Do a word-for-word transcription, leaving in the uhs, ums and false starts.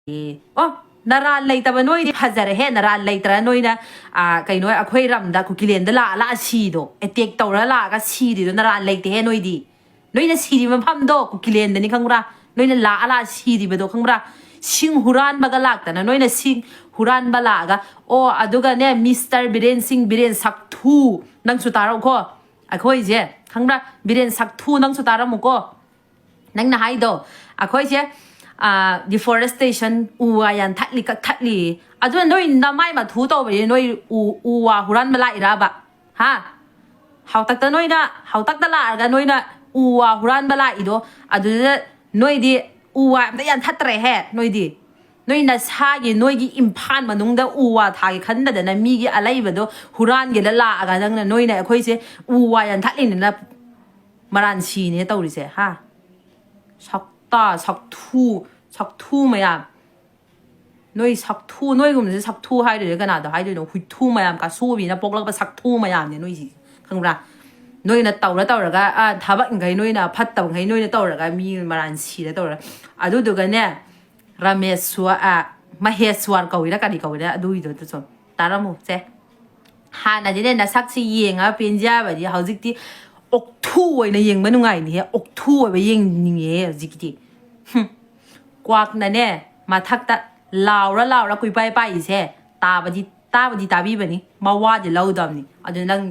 ꯑꯦ, ꯑꯣ, ꯅꯔꯥꯜ ꯂꯩꯇꯕ ꯅꯣꯏꯗꯤ ꯐꯖꯔꯦꯍꯦ꯫ ꯅꯔꯥꯜ ꯂꯩꯇ꯭ꯔ ꯅꯣꯏꯅ, ꯑ, ꯀꯩꯅꯣ, ꯑꯩꯈꯣꯏ ꯔꯝꯗ ꯀꯨꯀꯤꯂꯦꯟꯗ ꯂꯥꯛꯑ ꯂꯥꯛꯑ ꯁꯤꯗꯣ, ꯑꯦꯇꯦꯛ ꯇꯧꯔ ꯂꯥꯛꯑꯒ ꯁꯤꯔꯤꯗꯣ ꯅꯔꯥꯜ ꯂꯩꯇꯦꯍꯦ ꯅꯣꯏꯗꯤ꯫ ꯅꯣꯏꯅ ꯁꯤꯔꯤꯕ ꯃꯐꯝꯗꯣ ꯀꯨꯀꯤꯂꯦꯟꯗꯅꯤ, ꯈꯪꯕ꯭ꯔꯥ? ꯅꯣꯏꯅ ꯂꯥꯛꯑ ꯂꯥꯛꯑ ꯁꯤꯔꯤꯕꯗꯣ, ꯈꯪꯕ꯭ꯔꯥ? ꯁꯤꯡ ꯍꯨꯔꯥꯟꯕꯒ ꯂꯥꯛꯇꯅ ꯅꯣꯏꯅ ꯁꯤꯡ ꯍꯨꯔꯥꯟꯕ ꯂꯥꯛꯑꯒ, ꯑꯣ, ꯑꯗꯨꯒꯅꯦ, ꯃꯤꯁꯇꯔ ꯕꯤꯔꯦꯟ ꯁꯤꯡ, ꯕꯤꯔꯦꯟ ꯁꯛꯊꯨ, ꯅꯪꯁꯨ ꯇꯥꯔꯛꯎꯀꯣ꯫ ꯑꯩꯈꯣꯏꯁꯦ, ꯈꯪꯕ꯭ꯔꯥ? ꯕꯤꯔꯦꯟ ꯁꯛꯊꯨ, ꯅꯪꯁꯨ ꯇꯥꯔꯝꯃꯨꯀꯣ꯫ ꯅꯪꯅ ꯍꯥꯏꯗꯣ, ꯑꯩꯈꯣꯏꯁꯦ, ꯑ, deforestation, ꯎ ꯋꯥ ꯌꯥꯟꯊꯠꯂꯤ, ꯀꯛꯊꯠꯂꯤ꯫ ꯑꯗꯨꯅ ꯅꯣꯏ ꯅꯃꯥꯏ ꯃꯊꯨ ꯇꯧꯕꯁꯦ ꯅꯣꯏ ꯎ, ꯎ ꯋꯥ ꯍꯨꯔꯥꯟꯕ ꯂꯥꯛꯏꯔꯕ? ꯍꯥ? ꯍꯥꯎꯇꯛꯇ ꯅꯣꯏꯅ, ꯍꯥꯎꯇꯛꯇ ꯂꯥꯛꯑꯒ ꯅꯣꯏꯅ ꯎ ꯋꯥ ꯍꯨꯔꯥꯟꯕ ꯂꯥꯛꯏꯗꯣ, ꯑꯗꯨꯗ ꯅꯣꯏꯗꯤ ꯎ ꯋꯥ ꯑꯝꯇ ꯌꯥꯟꯊꯠꯇ꯭ꯔꯦꯍꯦ, ꯅꯣꯏꯗꯤ꯫ ꯅꯣꯏ ꯅꯁꯥꯒꯤ, ꯅꯣꯏꯒꯤ ꯏꯝꯐꯥꯜ ꯃꯅꯨꯡꯗ ꯎ ꯋꯥ ꯊꯥꯒꯦ ꯈꯟꯗꯗꯅ ꯃꯤꯒꯤ ꯑꯂꯩꯕꯗꯣ ꯍꯨꯔꯥꯟꯒꯦꯗ ꯂꯥꯛꯑꯒ ꯅꯪꯅ, ꯅꯣꯏꯅ ꯑꯩꯈꯣꯏꯁꯦ ꯎ ꯋꯥ ꯌꯥꯟꯊꯠꯂꯤꯅꯤꯅ ꯃꯔꯥꯟ ꯁꯤꯅꯦ ꯇꯧꯔꯤꯁꯦ, ꯍꯥ? ꯁꯛꯇꯥ, ꯁꯛꯊꯨ, ꯁꯛꯊꯨ ꯃꯌꯥꯝ꯫ ꯅꯣꯏ ꯁꯛꯊꯨ, ꯅꯣꯏꯒꯨꯝꯕꯁꯦ ꯁꯛꯊꯨ ꯍꯥꯏꯗꯣꯏꯅꯣ, ꯀꯅꯥꯗꯣ ꯍꯥꯏꯗꯣꯏꯅꯣ? ꯍꯨꯏꯊꯨ ꯃꯌꯥꯝ, ꯀꯥꯁꯨꯕꯤꯅ ꯄꯣꯛꯂꯛꯄ ꯁꯛꯊꯨ ꯃꯌꯥꯝꯅꯦ ꯅꯣꯏꯁꯤ, ꯈꯪꯕ꯭ꯔꯥ? ꯅꯣꯏꯅ ꯇꯧꯔ ꯇꯧꯔꯒ, ꯑ, ꯊꯕꯛꯈꯩ ꯅꯣꯏꯅ, ꯐꯠꯇꯕꯈꯩ ꯅꯣꯏꯅ ꯇꯧꯔꯒ ꯃꯤ ꯃꯔꯥꯟ ꯁꯤꯔ ꯇꯧꯔꯒ, ꯑꯗꯨꯗꯨꯒꯅꯦ, ꯔꯥꯃꯦꯁ꯭ꯋ-, ꯑ, ꯃꯍꯦꯁ꯭ꯋꯔ ꯀꯧꯏꯔꯥ ꯀꯔꯤ ꯀꯧꯏꯔꯥ, ꯑꯗꯨꯒꯤꯗꯣ ꯑꯗꯨꯁꯨ ꯇꯥꯔꯝꯃꯨ ꯁꯦ꯫ ꯍꯥꯟꯅꯗꯤꯅꯦ ꯅꯁꯛꯁꯤ ꯌꯦꯡꯉꯒ ꯄꯦꯟꯖꯕꯗꯤ, ꯍꯧꯖꯤꯛꯇꯤ ꯑꯣꯛꯊꯨ ꯑꯣꯏꯅ ꯌꯦꯡꯕ ꯅꯨꯡꯉꯥꯏꯅꯤꯍꯦ, ꯑꯣꯛꯊꯨ ꯑꯣꯏꯕ ꯌꯦꯡꯅꯤꯡꯉꯦꯍꯦ ꯍꯧꯖꯤꯛꯇꯤ꯫ ꯍꯨꯝ꯫ ꯀ꯭ꯋꯥꯛꯅꯅꯦ ꯃꯊꯛꯇ ꯂꯥꯎꯔ ꯂꯥꯎꯔ ꯀꯨꯏꯄꯥꯏ ꯄꯥꯏꯔꯤꯁꯦ ꯇꯥꯕꯗꯤ, ꯇꯥꯕꯗꯤ ꯇꯥꯕꯤꯕꯅꯤ, ꯃꯋꯥꯗꯤ ꯂꯧꯗꯕꯅꯤ꯫ ꯑꯗꯨ ꯅꯪ